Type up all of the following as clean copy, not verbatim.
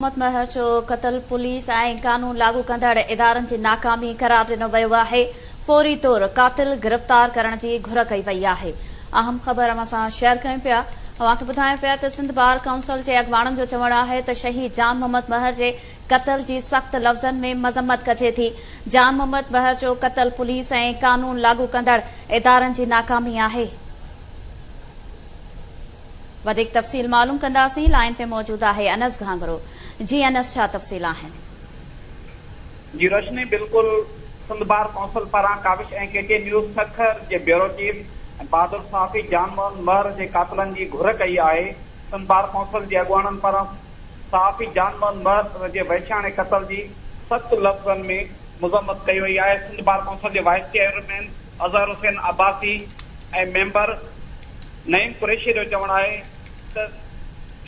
محمد مهر جو قتل پوليس ۽ قانون لاڳو ڪندڙ ادارن جي ناڪامي قرار ڏنو ويو آهي، فوري طور قاتل گرفتار ڪرڻ جي گهر ڪئي وئي آهي. اهم خبر اوهان سان شيئر ڪيون پيا. اوهان کي ٻڌايون پيا ته سنڌ بار ڪائونسل جي اڳواڻن جو چوڻ آهي ته شهيد جان محمد مهر جي قتل جي سخت لفظن ۾ مذمت ڪجي ٿي. جان محمد مهر جو قتل پوليس ۽ قانون لاڳو ڪندڙ ادارن جي ناڪامي آهي. وڌيڪ تفصيل معلوم ڪنداسين لائين تي موجود آهي انس گهانگهرو جي انس ڇا تفصيل آهن. جي روشني بلڪل سنڌ بار ڪونسل پاران Kawish ۽ K T N news Sukkur جي بيورو چيف ۽ بهادر صحافي جان محمد مهر جي قاتلن جي گهر ڪئي آهي سنڌ بار ڪونسل جي اڳواڻن پاران صحافي جان محمد مهر جي وحشياڻي قتل جي سخت لفظن ۾ مذمت ڪئي وئي آهي سنڌ بار ڪونسل جي vice chairman Azhar Hussain Abbasi ۽ member Naeem Qureshi جو چوڻ آهي ته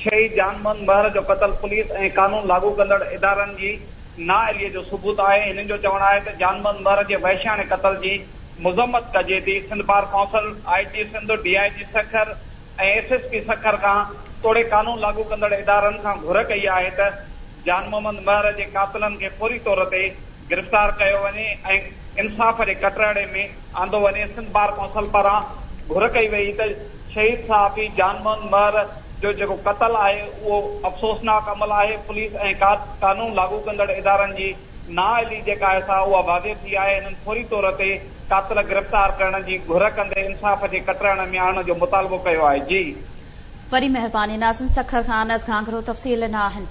شهيد جان محمد مهر جو قتل پوليس ۽ قانون لاڳو ڪندڙ ادارن جي نااهلي جو ثبوت آهي. هنن جو چوڻ آهي ته جان محمد مهر جي وحشياڻي قتل جي مذمت ڪجي ٿي. Sindh bar council, I G Sindh, D I G Sukkur ۽ S S P Sukkur کان توڙي قانون لاڳو ڪندڙ ادارن کان گهر ڪئي آهي ته جان محمد مهر جي قاتلن کي فوري طور تي گرفتار ڪيو وڃي ۽ انصاف جي ڪٽهڙي ۾ آندو وڃي، سنڌ بار ڪونسل پاران گهر ڪئي وئي ته شهيد صحافي جان محمد مهر جو جيڪو قتل آهي اهو افسوسناڪ عمل آهي، پوليس ۽ قانون لاڳو ڪندڙ ادارن جي نااهلي جيڪا آهي سا اها واضح ٿي آهي، هنن فوري طور تي قاتل گرفتار ڪرڻ جي گهر ڪندي انصاف جي ڪٽهڙي ۾ آڻڻ جو مطالبو ڪيو آهي. جي. وڏي مهرباني ناظرين سکر کان انس گهانگهرو تفصيل ڏنا آهن.